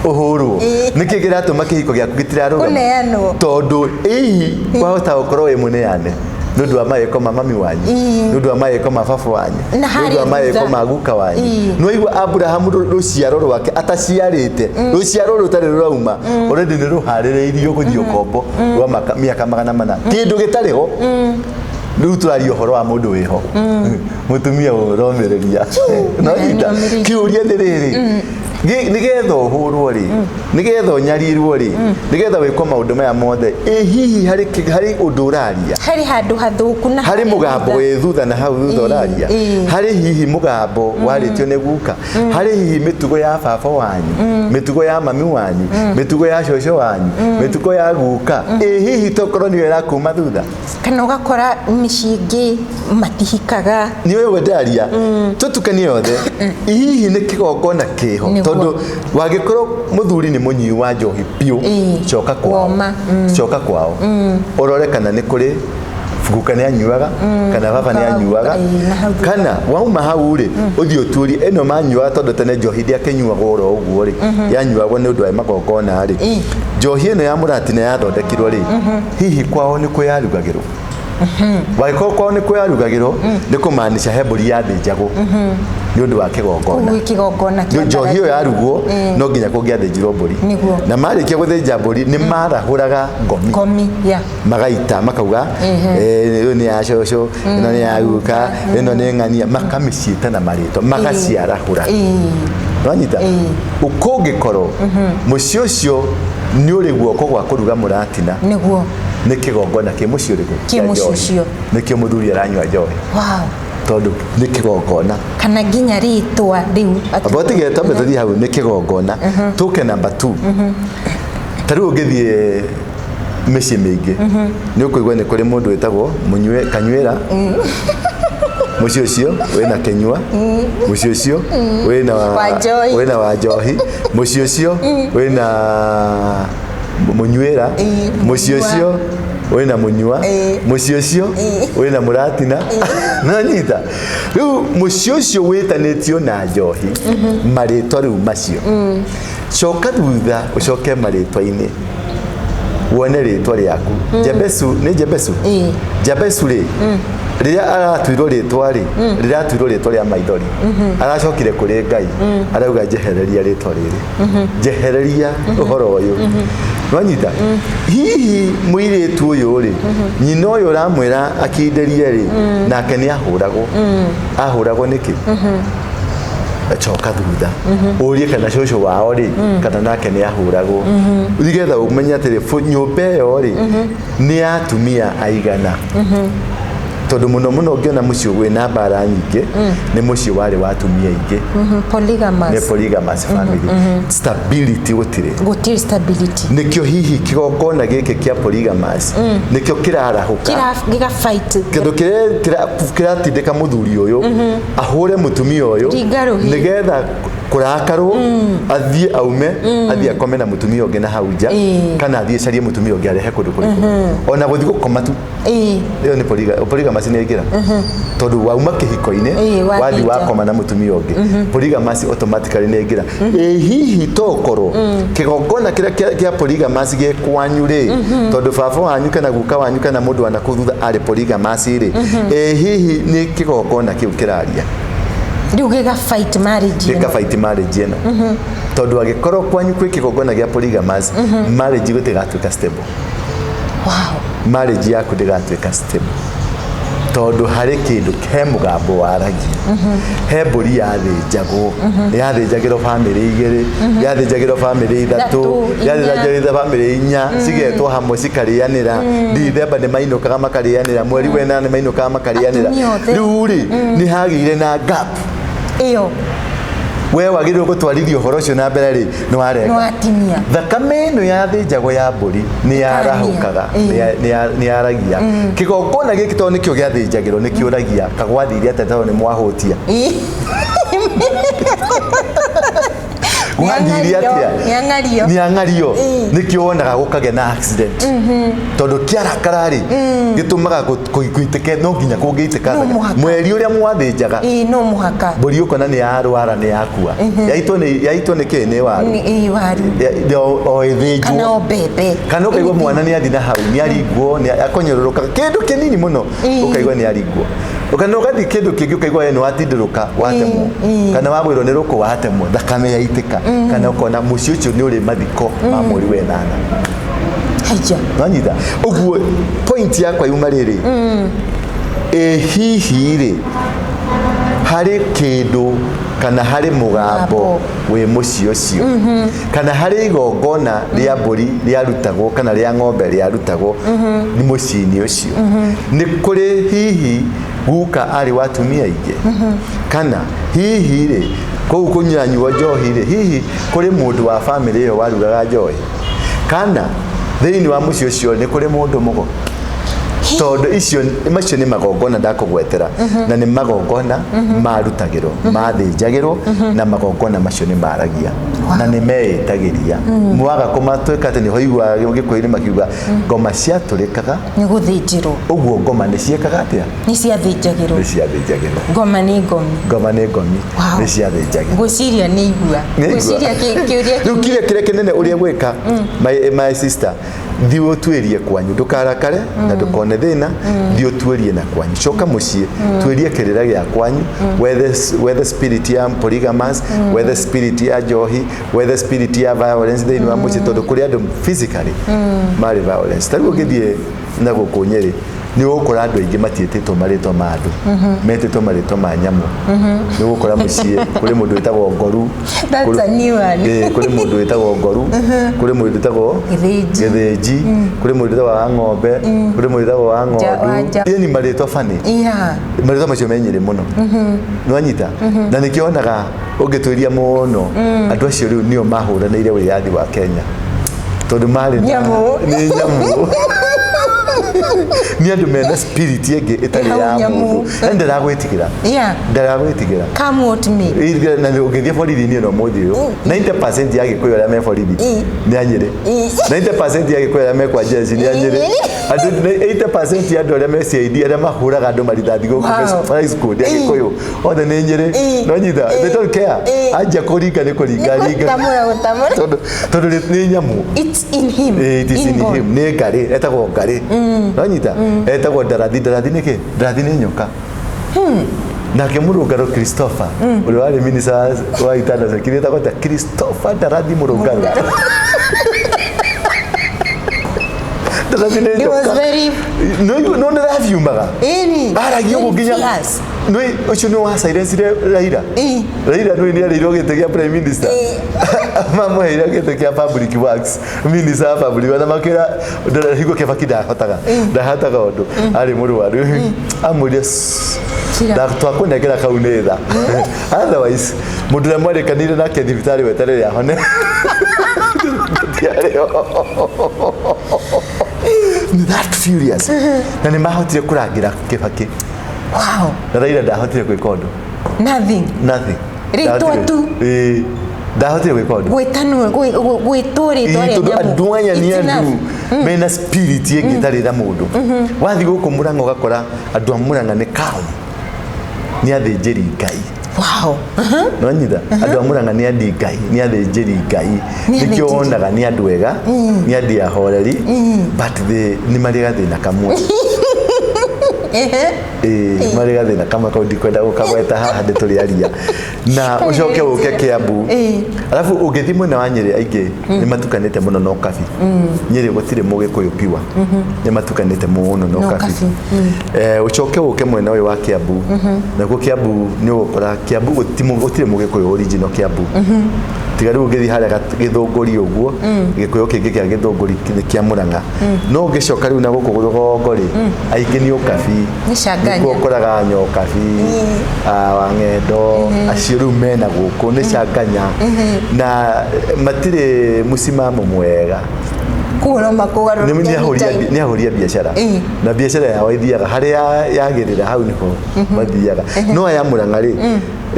ũhũrwo? Nĩkĩ kĩratũma kĩhiko gĩaku gĩtirarũgama? Kũneanwo. Tondũ ĩhi wahota gũkorwo wĩ mũneane nĩ ũndũ wa mawĩko ma mami wanyu, nĩ ũndũ wa mawĩko ma baba wanyu, Na nĩ ũndũ wa harĩa mawĩko thutha. ma guka wanyu. Nĩ waigua Abrahamu, rũciaro rwake ataciarĩte, rũciaro rũtarĩ rũrauma, already nĩ rũharĩrĩirio gũthiĩ ũkombo rwa mĩaka 400, kĩndũ gĩtarĩ ho. Rĩu tũraria ũhoro wa mũndũ wĩho, mũtumia ũromĩrĩria no nyita. Nĩomĩrĩirie. Kĩũria nĩ rĩrĩ, nĩgetha ũhũrwo rĩ, nĩgetha ũnyarirwo rĩ, nĩgetha wĩkwo maũndũ maya mothe, ĩ hihi harĩ harĩ ũndũ ũraria, Harĩ handũ hathũku na harĩ harĩa mũgambo thutha. wĩ thutha na hau thutha ũraria, harĩ hihi mũgambo warĩtio nĩ guka, harĩ hihi mĩtugo ya baba wanyu, mĩtugo ya mami wanyu, mĩtugo ya cũcũ wanyu, mĩtugo ya guka, ĩ hihi tokorwo nĩyo ĩrakuma thutha. Kana ũgakora mĩciĩ ĩngĩ matihikaga. Nĩ ũyũ ndaria tũtukanie yothe, hihi nĩ kĩgongona kĩho. Nĩguo. Tondũ wangĩkorwo mũthuri nĩ mũnyui wa njohi biũ, coka kwao. Woma. Coka kwao ũrore kana nĩ kũrĩ guka nĩ anyuaga kana baba nĩ anyuaga. Na hau thutha. Kana wauma hau rĩ, ũthiĩ ũturie ĩno manyuaga, tondũ tene njohi ndĩakĩnyuagwo oro ũguo rĩ, yanyuagwo nĩ ũndũ wa magongona rĩ. Njohi ĩno ya mũratina yathondekirwo rĩ, hihi kwao nĩ kũ yarugagĩrwo? Wangĩkorwo kwao nĩ kũ yarugagĩrwo, nĩ kũmaanisha he mbũri yathĩnjagwo nĩ ũndũ wa kĩgongona. Koguo kĩgongona kĩa Njohi ĩyo yarugwo, no nginya kũngĩathĩnjirwo mbũri. Na marĩkia gũthĩnja mbũri, nĩ marahũraga ngomi. Ngomi ya Magaita makauga, "Ĩyo nĩ ya cũcũ, ĩno nĩ ya guka, ĩno nĩ ng'ania," makamĩciĩta na marĩtwa, magaciarahũra. Nwanyita? Kũngĩkorwo mũciĩ ũcio nĩ ũrĩ guoko gwa kũruga mũratina, nĩ kĩgongona kĩ mũciĩ ũrĩkũ? Kĩ Kĩa mũciĩ njohi. ũcio. Nĩkĩo mũthuri aranyua njohi, tondũ nĩ kĩgongona. Kana nginya rĩtwa rĩu Amba ũtige, twambe tũthiĩ hau nĩ kĩgongona, tũke namba 2. Ta rĩu ũngĩthiĩ mĩciĩ mĩingĩ, nĩ ũkũigua nĩ kũrĩ mũndũ wĩtagwo mũnyue kanyuĩra. Mũciĩ ũcio wĩna kĩnyua, mũciĩ ũcio wĩna Wanjohi. Wĩna wanjohi, mũciĩ ũcio wĩna mũnyuĩra, mũciĩ mũnyua. Ũcio wĩna mũnyua, mũciĩ ũcio wĩna mũratina. Nanyita? Rĩu mũciĩ ũcio wĩtanĩtio na njohi, marĩtwa rĩu macio, coka thutha ũcoke marĩtwa-inĩ wone rĩtwa rĩaku. Jabesu nĩ Jabesu. Jabesu rĩ, rĩrĩa aratuirwo rĩtwa rĩ, rĩratuirwo rĩtwa rĩa maithori, aracokire kũrĩ Ngai, arauga, "Njehereria rĩtwa rĩrĩ, njehereria ũhoro ũyũ." Nwanyita? Hihi mũirĩtu ũyũ rĩ, nyina ũyũ ũramwĩra akindĩrie rĩ, nake nĩ ahũragwo? Ahũragwo nĩkĩ? Coka thutha ũrie kana cũcũ wao rĩ, kana nake nĩ ahũragwo, nĩgetha ũmenye atĩrĩ, nyũmba ĩyo rĩ, nĩ ya atumia aigana. Tondũ mũno mũno ũngĩona mũciĩ wĩna mbara nyingĩ, nĩ mũciĩ warĩ wa atumia aingĩ. Polygamous. Nĩ polygamous family, stability gũtirĩ. Gũtirĩ stability. Nĩkĩo hihi kĩgongona gĩkĩ kĩa polygamous nĩkĩo kĩrarahũka. Gĩga fight. Kĩndũ kĩrĩa kĩratindĩka mũthuri ũyũ ahũre mũtumia ũyũ, Ringa rũhĩ. nĩgetha kũrakarwo athiĩ aume, athiĩ akome na mũtumia ũngĩ na hau nja, kana athiĩ carie mũtumia ũngĩ arehe kũndũ kũrĩkũ, ona gũthiĩ gũkoma tu. Ĩyo nĩ polygamous nĩ yaingĩra, tondũ wauma kĩhiko-inĩ, wathiĩ wathiĩ nja. Wakoma na mũtumia ũngĩ, polygamous automatically nĩ yaingĩra. Ĩ hihi tokorwo kĩgongona kĩrĩa kĩa polygamous gĩ kwanyu rĩ, tondũ baba wanyu kana guka wanyu kana mũndũ wa nakũu thutha arĩ polygamous rĩ, ĩ hihi nĩ kĩgongona kĩu kĩraria? Rĩu gĩga fight marriage ĩno. Gĩka fight marriage ĩno, tondũ angĩkorwo kwanyu kwĩ kĩgongona gĩa polygamous, marriage gũtigatuĩka stable. Marriage yaku ndĩgatuĩka stable, tondũ harĩ kĩndũ, he mũgambo waragia, he mbũri yathĩnjagwo, yathĩnjagĩrwo bamĩrĩ igĩrĩ, yathĩnjagĩrwo bamĩrĩ ithatũ, Ithatũ, inya. Yathĩnjagĩrwo bamĩrĩ inya, cigetwo hamwe cikarĩanĩra. Dithemba nĩ mainũkaga makarĩanĩra, mweri wena nĩ mainũkaga makarĩanĩra. Atumia othe. Rĩu rĩ, nĩ hagĩire na gap. Ĩyo. We wagĩrĩirwo gũtwarithia ũhoro ũcio na mbere rĩ, nĩ warenga. Nĩ watinia. Thakame ĩno yathĩnjagwo ya mbũri nĩ yarahũkaga, nĩ yaragia. Kĩgongona gĩkĩ, tondũ nĩkĩo gĩathĩnjagĩrwo, nĩ kĩũragia kagwathire atĩa, tondũ nĩ mwahũtia. Gwathire atĩa? Nĩ ang'ario. Nĩ ang'ario. Nĩkĩo wonaga gũkagĩa na accident, tondũ kĩarakara rĩ, gĩtũmaga gũitĩke, no nginya kũngĩitĩka. No mũhaka. Mweri ũrĩa mwathĩnjaga No mũhaka. Mbũri, ũkona nĩ yarwara, nĩ yakua, yaitwo nĩ kĩ? Nĩ waru. Waru. O ĩthĩnjwo. Kana o mbembe. Kana ũkaigua mwana nĩ athi na hau, nĩ aringwo, nĩ akonyũrũrũka kĩndũ kĩnini mũno, ũkaigua nĩ aringwo. Kana ũgathiĩ kĩndũ kĩngĩ, ũkaigua we nĩ watindĩrũka, watemwo, kana wagwĩrwo nĩ rũkũ, watemwo, thakame yaitĩka, kana ũkona mũciĩ ũcio nĩ ũrĩ mathiko ma mweri wenana. Haija. Nwanyita? Ũguo point yakwa yuma rĩrĩ, ĩ hihi rĩ, harĩ kĩndũ kana harĩ mũgambo Mũgambo. wĩ mũciĩ ũcio, kana harĩ igongona rĩa mbũri rĩarutagwo kana rĩa ng'ombe rĩarutagwo nĩ mũciĩ-inĩ ũcio, nĩ kũrĩ hihi guka arĩ wa atumia aingĩ, kana hihi rĩ, kũu kũnyanyuo njohi rĩ, hihi kũrĩ mũndũ wa bamĩrĩ ĩyo warugaga njohi, kana thĩinĩ wa mũciĩ ũcio nĩ kũrĩ mũndũ mũgo. Tondũ icio macio nĩ magongona ndakũgwetera, na nĩ magongona marutagĩrwo, mathĩnjagĩrwo, na magongona macio nĩ maragia na nĩ meĩtagĩria. Mwaga kũmatwĩka atĩ nĩho iguaga Gĩkũyũ-inĩ makiuga ngoma ciatũrĩkaga. Nĩ gũthĩnjĩrwo. Ũguo ngoma nĩ ciĩkaga atĩa? Nĩ ciathĩnjagĩrwo. Nĩ ciathĩnjagĩrwo. Ngoma nĩ ngomi. Ngoma nĩ ngomi. Wow. Nĩ ciathĩnjagĩrwo. Ngwĩciria nĩ igua. Ngwĩciria kĩũria. Rĩu kĩrĩa kĩnene ũrĩa gwĩka, my sister, thiĩ ũtuĩrie kwanyu, ndũkarakare na ndũkone thĩna. Thiĩ ũtuĩrie na kwanyu, coka mũciĩ, tuĩrie kĩrĩra gĩa kwanyu, wethe spirit ya polygamous, wethe spirit ya njohi, wethe spirit ya violence thĩinĩ wa mũciĩ, tondũ kũrĩ andũ physically marĩ violence. Ta rĩu ũngĩthiĩ na gũkũ Nyĩrĩ, nĩ ũgũkora andũ aingĩ matiĩtĩtwo marĩtwa ma andũ, metĩtwo marĩtwa ma nyamũ. Nĩ ũgũkora mũciĩ kũrĩ mũndũ wĩtagwo Ngoru. That's a new one. Kũrĩ mũndũ wĩtagwo Ngoru, kũrĩ mũndũ wĩtagwo Gĩthĩnji. Gĩthĩnji, kũrĩ mũndũ wĩtagwo wa ng'ombe, kũrĩ mũndũ wĩtagwo wa ng'ondu. Wanja. Ĩyo nĩ marĩtwa bani. Marĩtwa macio me Nyĩrĩ mũno, nĩwanyita? Na nĩkĩo wonaga ũngĩtuĩria mũno, andũ acio rĩu nĩo mahũranĩire wĩyathi wa Kenya, tondũ marĩ Nyamũ. Nĩ nyamũ, nĩ andũ mena spirit ĩngĩ ĩtarĩ Hau ya nyamũ. mũndũ, na ndaragwĩtigĩra. Ndaragwĩtigĩra. Come what may. Na ũngĩthiĩ borithi-inĩ ĩno ũmũthĩ ũyũ, 90% ya Gĩkũyũ arĩa me borithi nĩ a Nyĩrĩ. 90% ya Gĩkũyũ arĩa me kwa jeshi nĩ a Nyĩrĩ. Andũ 80% ya andũ arĩa me CID, arĩa mahũraga andũ marithathi gũkũ high school, nĩ Agĩkũyũ othe, nĩ Nyĩrĩ. No nyita, they don't care. Anjia kũringa nĩ kũringa ringa. Gũtamũra gũtamũra. Tondũ nĩ nyamũ. It's in him. It is in Inborn. him. Nĩ ngarĩ, etagwo ngarĩ, no nyita, etagwo ndarathi. Ndarathi nĩ kĩ? Ndarathi nĩ nyoka. Nake Mũrũngarũ Christopher, ũrĩa warĩ minister wa internal security, etagwo ta Christopher Ndarathi Mũrũngarũ. Ndarathi nĩ He was nyoka. very No nĩ rabiumaga. Ĩni. Aragia ũguo Very nginya fierce. nĩ ũcio nĩ wa silencire Raila. Raila nĩ nĩ arĩirwo gĩtĩ gĩa prime minister, mamũheire gĩtĩ kĩa public works, minister wa public, na makĩra hingo Kibaki ndahotaga ũndũ, arĩ mũrwaru, amwĩrire, Kira. "Twakũnengera kau nĩ tha, otherwise mũndũ ũrĩa mwarĩkanire nake thibitarĩ weterere ahone." Ndiarĩ ho. That furious, na nĩ mahotire kũrangĩra Kibaki. Na Raila ndahotire gwĩka ũndũ. Nothing. Nothing. Rĩtwa tu. Ĩĩ, ndahotire gwĩka ũndũ. Gwĩtanwo gwĩtwo rĩtwa Ĩĩ, rĩa tondũ nyamũ. andũ aya nĩ It's andũ enough. mena spirit ĩngĩ ĩtarĩ na mũndũ. Wathiĩ gũkũ Mũrang'a ũgakora andũ a Mũrang'a nĩ calm, nĩ athĩnjĩri Ngai. Nonyita, andũ a Mũrang'a nĩ andi Ngai, nĩ athĩnjĩri Ngai. Nĩ Nĩkĩo athĩnjĩri. wonaga nĩ andũ ega, nĩ andũ ahoreri, but nĩ marĩ gathĩna kamwe. Ĩĩ, marĩ gathĩna kamwe kau ndikwenda gũkagweta haha, ndĩ tũrĩ aria na ũcoke ũke Kiambu. Alafu ũngĩthiĩ mwena wa Nyĩrĩ, aingĩ nĩ matukanĩte mũno na ũkabi. Nyĩrĩ gũtirĩ mũgĩkũyũ piwa, nĩ matukanĩte mũno na Na ũkabi. ũkabi. Ũcoke ũke mwena ũyũ wa Kiambu, nakuo Kiambu nĩ ũgũkora Kiambu gũtirĩ mũgĩkũyũ original Kiambu, tiga rĩu ũngĩthiĩ harĩa Gĩthũngũri ũguo, gĩkũyũ kĩngĩ kĩa Gĩthũngũri nĩ kĩa Mũrang'a. No ũngĩcoka rĩu na gũkũ rũgongo rĩ, aingĩ nĩ ũkabi. Nĩ canganya. Nĩkuo ũkoraga nyokabi, wang'endo acio rĩu mena gũkũ nĩ canganya na matirĩ mũcimamo mwega. Koguo no makũgarũrũke anytime. Nĩ ahũri a biacara. Na biacara yao ithiaga harĩa yagĩrĩra, hau nĩho mathiaga. No aya Mũrang'a rĩ,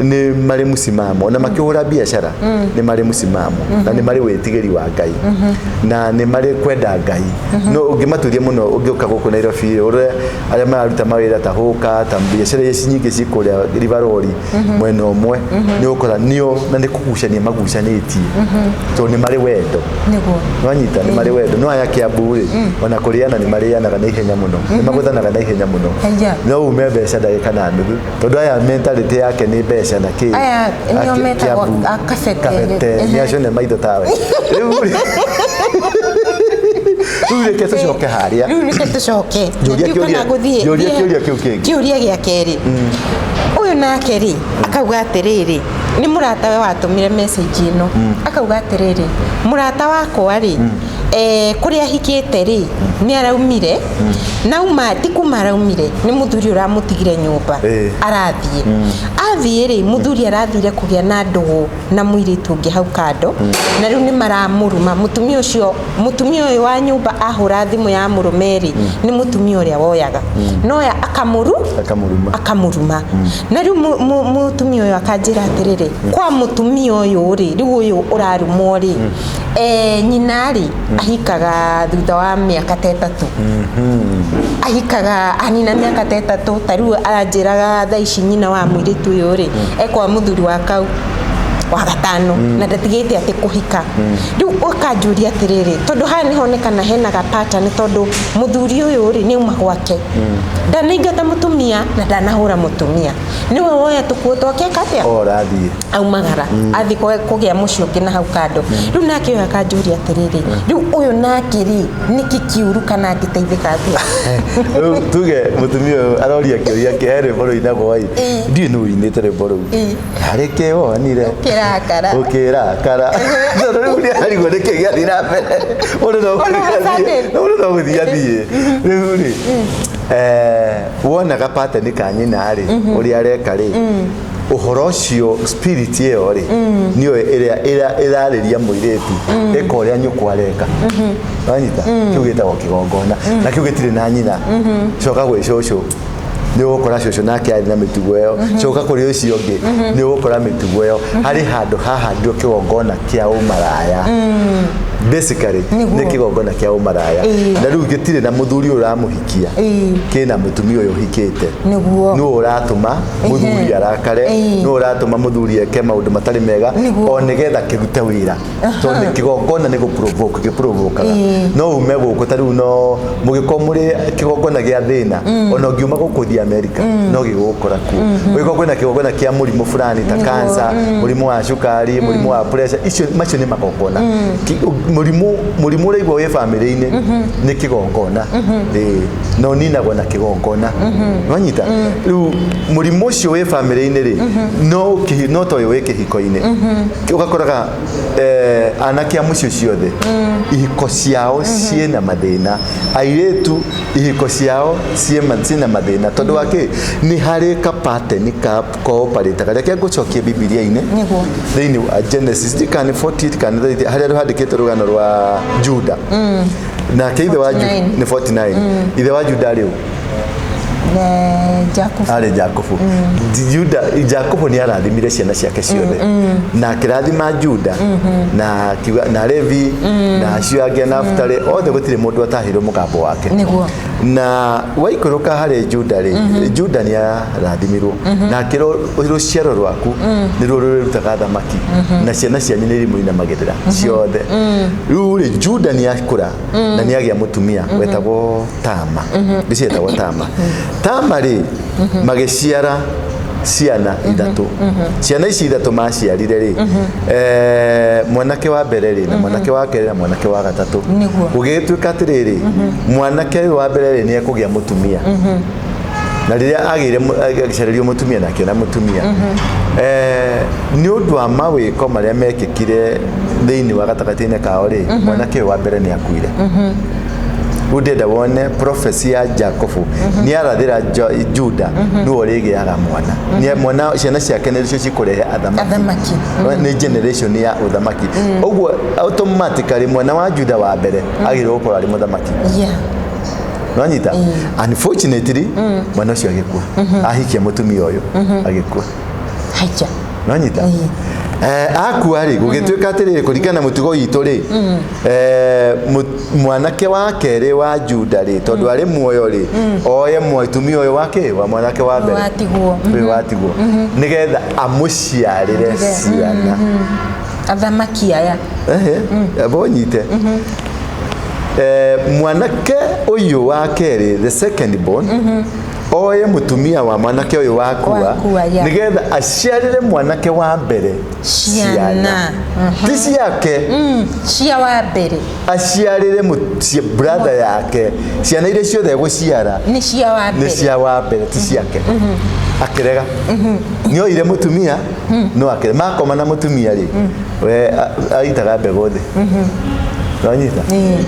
nĩ marĩ mũcimamo, na makĩhũra biacara nĩ marĩ mũcimamo, na nĩ marĩ wĩtigĩri wa Ngai, na nĩ marĩ kwenda Ngai. No ũngĩmaturia mũno, ũngĩũka gũkũ Nairobi, ũrĩa arĩa mararuta mawĩra ta hũka, ta biacara iria nyingĩ ci kũrĩa River mwena ũmwe, nĩ ũgũkora nĩo na nĩ kũgucania magucanĩtie, tondũ nĩ marĩ wendo. Nwanyita, nĩ marĩ wendo. No aya Kiambu rĩ, ona kũrĩana nĩ marĩanaga na ihenya mũno, nĩ magũthanaga na ihenya mũno. No ume mbeca ndagĩka na nuthu, tondũ aya mentality yake nĩ mbeca na kĩ. Aya nĩo metagwo Kiambu. a kabete. Kabete nĩ acio nĩ maitho tawe. Rĩu reke tũcoke harĩa. Rĩu reke tũcoke. Njũria Ndiũ kana ngũthiĩ. Njũria kĩũria kĩu kĩngĩ. Kĩũria gĩa kerĩ, ũyũ nake rĩ, akauga atĩrĩrĩ, nĩ mũratawe watũmire message ĩno, akauga atĩrĩrĩ, mũrata wakwa rĩ, Kũrĩa ahikĩte rĩ, nĩ araumire nauma, ti kuma araumire, nĩ mũthuri ũramũtigire nyũmba. Arathiĩ, athiĩ rĩ, mũthuri arathire kũgĩa na ndũgũ na mũirĩtu ũngĩ hau kando, na rĩu nĩ maramũruma mũtumia ũcio. Mũtumia ũyũ wa nyũmba ahũra thimũ ya mũrũme rĩ, nĩ mũtumia ũrĩa woyaga noya akamũru Akamũruma. Akamũruma. Na rĩu mũtumia ũyũ akanjĩra atĩrĩrĩ, kwa mũtumia ũyũ rĩ, rĩu ũyũ ũrarumwo rĩ, nyina rĩ ahikaga thutha wa mĩaka ta 3, ahikaga anina mĩaka ta 3. Ta rĩu aranjĩraga thaa ici nyina wa mũirĩtu ũyũ rĩ, ekwa mũthuri wa kau wa gatano na ndatigĩte atĩ kũhika. Rĩu ũkanjũria atĩrĩrĩ, tondũ haha nĩhonekana hena ga pattern, tondũ mũthuri ũyũ rĩ, nĩ auma gwake, ndanaingata mũtumia na ndanahũra mũtumia, nĩwe woya tũkuo twake atĩa O rathiĩ. Aumagara athiĩ kũgĩa mũciĩ ũngĩ na hau kando. Rĩu nake ũyũ akanjũria atĩrĩrĩ, rĩu ũyũ nake rĩ, nĩkĩ kĩũru kana angĩteithĩka atĩa? Rĩu tuge mũtumia ũyũ aroria kĩũria kĩ he rwĩmbo rũinagwo ĩ, ndiũĩ nũ ũinĩte rwĩmbo rũu, harĩ kĩ wonire Ũkĩrakara. Ũkĩrakara, tondũ rĩu nĩ arigwo nĩkĩ gĩathiĩ na mbere. Mũndũ no All of a sudden. Mũndũ no gũthiĩ athiĩ. Rĩu rĩ, wonaga pattern ka nyina rĩ, ũrĩa areka rĩ, ũhoro ũcio, spirit ĩyo rĩ, nĩyo ĩrĩa ĩrarĩria mũirĩtu, ĩka ũrĩa nyũkwa areka. Wanyita? Kĩu gĩtagwo kĩgongona, na kĩu gĩtirĩ na nyina. Coka gwĩ cũcũ, nĩ ũgũkora cũcũ nake arĩ na mĩtugo ĩyo. Coka kũrĩ ũcio ũngĩ, nĩ ũgũkora mĩtugo ĩyo. Harĩ handũ hahandirwo kĩgongona kĩa ũmaraya. Basically nĩ kĩgongona kĩa ũmaraya, na rĩu gĩtirĩ na mũthuri ũyũ ũramũhikia, kĩna mũtumia ũyũ ũhikĩte. Nũ ũratũma mũthuri arakare? Nũ ũratũma mũthuri eke maũndũ matarĩ mega? O nĩgetha kĩrute wĩra, tondũ nĩ kĩgongona, nĩ gũprovoke gĩprovokaga. No ume gũkũ ta rĩu, no mũgĩkorwo mũrĩ kĩgongona gĩa thĩna, ona ũngiuma gũkũ ũthiĩ Amerika, no gĩgũgũkora kuo. Ũgĩkorwo kwĩna kĩgongona kĩa mũrimũ fulani ta cancer, mũrimũ wa cukari, mũrimũ wa pressure, icio macio nĩ magongona. Mũrimũ ũraigua wĩ bamĩrĩ-inĩ nĩ kĩgongona. Ĩĩ, na ũninagwo na kĩgongona. Wanyita? Rĩu mũrimũ ũcio wĩ bamĩrĩ-inĩ rĩ, no ta ũyũ wĩ kĩhiko-inĩ, ũgakoraga anake a mũciĩ ciothe ihiko ciao ciĩna mathĩna, airĩtu ihiko ciao ciĩna mathĩna, tondũ wa kĩ? Nĩ harĩ ka pattern ka cooperator karĩa kengũcokia Bibilia-inĩ. Thĩinĩ wa Genesis, ndikana nĩ 48 kana 30, harĩa handĩkĩtwo rũgano rwa Juda nake ithe wa 49. Nĩ 49. Ithe wa Juda rĩu Jakubu. Arĩ Jakubu. Juda, Jakubu nĩ arathimire ciana ciake ciothe na akĩrathima Juda na akiuga na Levi na acio angĩ a Naftali othe, gũtirĩ mũndũ atahĩirwo mũgambo wake. Na waikũrũka harĩ Juda rĩ, Juda nĩ arathimirwo na akĩrwo rũciaro rwaku nĩruo rũrĩrutaga thamaki na ciana cianyu nĩ irimũinamagĩrĩra ciothe. Rĩu rĩ, Juda nĩ akũra na nĩ agĩa mũtumia wetagwo Tama, ndĩcietagwo Tama. Tama rĩ, magĩciara ciana ithatũ. Ciana ici ithatũ maciarire rĩ, mwanake wa mbere rĩ, na mwanake wa kerĩ, na mwanake wa gatatũ. Gũgĩtuĩka atĩrĩrĩ, mwanake ũyũ wa mbere rĩ, nĩ ekũgĩa mũtumia, na rĩrĩa agĩire agĩcarĩrio mũtumia na akĩona mũtumia, nĩ ũndũ wa mawĩko marĩa mekĩkire thĩinĩ wa gatagatĩ-inĩ kao rĩ, mwanake ũyũ wa mbere nĩ akuire. Rĩu ndĩrenda wone prophecy ya Jacobu nĩ arathĩra Juda nĩwe ũrĩgĩaga mwana. Mwana, ciana ciake nĩcio cikũrehe athamaki. Athamaki. Nĩ generation ya ũthamaki. Ũguo automatically mwana wa Juda wa mbere agĩrĩirwo gũkorwo arĩ mũthamaki. Nonyita? Unfortunately, mwana ũcio agĩkua, ahikia mũtumia ũyũ agĩkua. Haija. Nonyita? Akua rĩ, gũgĩtuĩka atĩrĩrĩ, kũringana na mũtugo witũ rĩ, mwanake wa kerĩ wa Juda rĩ, tondũ arĩ muoyo rĩ, oye mũtumia ũyũ wake wa mwanake wa mbere Watigwo. Ũyũ watigwo, nĩgetha amũciarĩre ciana. Athamaki aya. Ehe, bonyite. Mwanake ũyũ wa kerĩ, the second born, oye mũtumia wa mwanake ũyũ wakua, Wakua, yeah. nĩgetha aciarĩre mwanake wa mbere. Ciana. Ti ciake. Cia wa mbere. Aciarĩre brother yake ciana iria ciothe egũciara. Nĩ cia wa Nĩ mbere. cia wa mbere, ti ciake. Akĩrega. Nĩ oire mũtumia, no akĩrega. Makoma na mũtumia rĩ, we aitaga mbegũ thĩ. Nĩwanyita?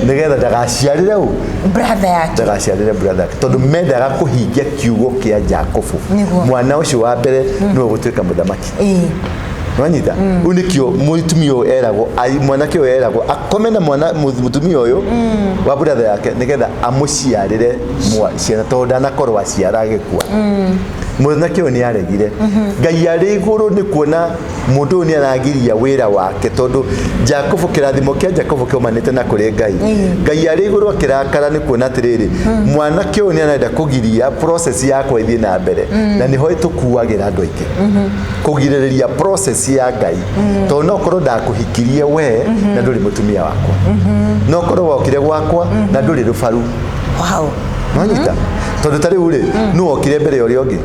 Nĩgetha ndagaciarĩre ũ? Brother yake. Ndagaciarĩre brother yake, tondũ mendaga kũhingia kiugo kĩa Jakubu. Mwana ũcio wa mbere nĩwe ũgũtuĩka mũthamaki. Nĩwanyita? Rĩu nĩkĩo mũtumia ũyũ eragwo, mwanake ũyũ eragwo akome na mwana mũtumia ũyũ wa brother yake, nĩgetha amũciarĩre ciana, tondũ ndanakorwo aciara agĩkua. Mwanake ũyũ nĩ aregire. Ngai arĩ igũrũ nĩ kuona mũndũ ũyũ nĩ aragiria wĩra wake, tondũ Jakubu, kĩrathimo kĩa Jakubu kĩumanĩte na kũrĩ Ngai. Ngai arĩ igũrũ akĩrakara nĩ kuona atĩrĩrĩ, mwanake ũyũ nĩ arenda kũgiria process yakwa ĩthiĩ na mbere. Na nĩho tũkuagĩra andũ aingĩ, kũgirĩrĩria process ya Ngai, tondũ no korwo ndakũhikirie we na ndũrĩ mũtumia wakwa, no korwo wokire gwakwa na ndũrĩ rũbaru. Nwanyita? Tondũ ta rĩu rĩ, nũ wokire mbere ya ũrĩa ũngĩ?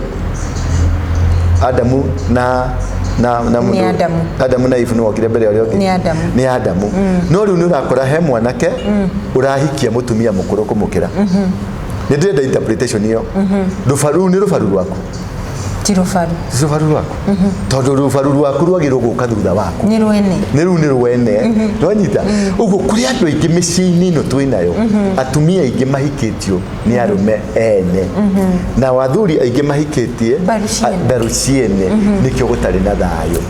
Adamu na Nĩ Adamu. Adamu na Eve, nũ wokire mbere ya ũrĩa ũngĩ? Nĩ Adamu. Nĩ Adamu. No rĩu nĩ ũrakora he mwanake ũrahikia mũtumia mũkũrũ kũmũkĩra. Nĩ ndĩrenda interpretation ĩyo. Rũbaru nĩ rũbaru rwaku? Ti rũbaru. Ti rũbaru rwaku, tondũ rũbaru rwaku rwagĩrĩirwo gũka thutha waku. Nĩ rwene. Nĩ rĩu nĩ rwene. Nwanyita? Ũguo kũrĩ andũ aingĩ mĩciĩ-inĩ ĩno twĩnayo, atumia aingĩ mahikĩtio nĩ arũme ene, na athuri aingĩ mahikĩtie Mbaru ciene. Mbaru ciene. Nĩkĩo gũtarĩ na thayũ.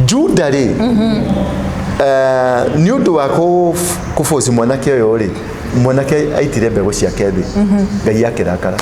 Juda rĩ, nĩ ũndũ wa kũboci mwanake ũyũ rĩ, mwanake aitire mbegũ ciake thĩ, Ngai akĩrakara.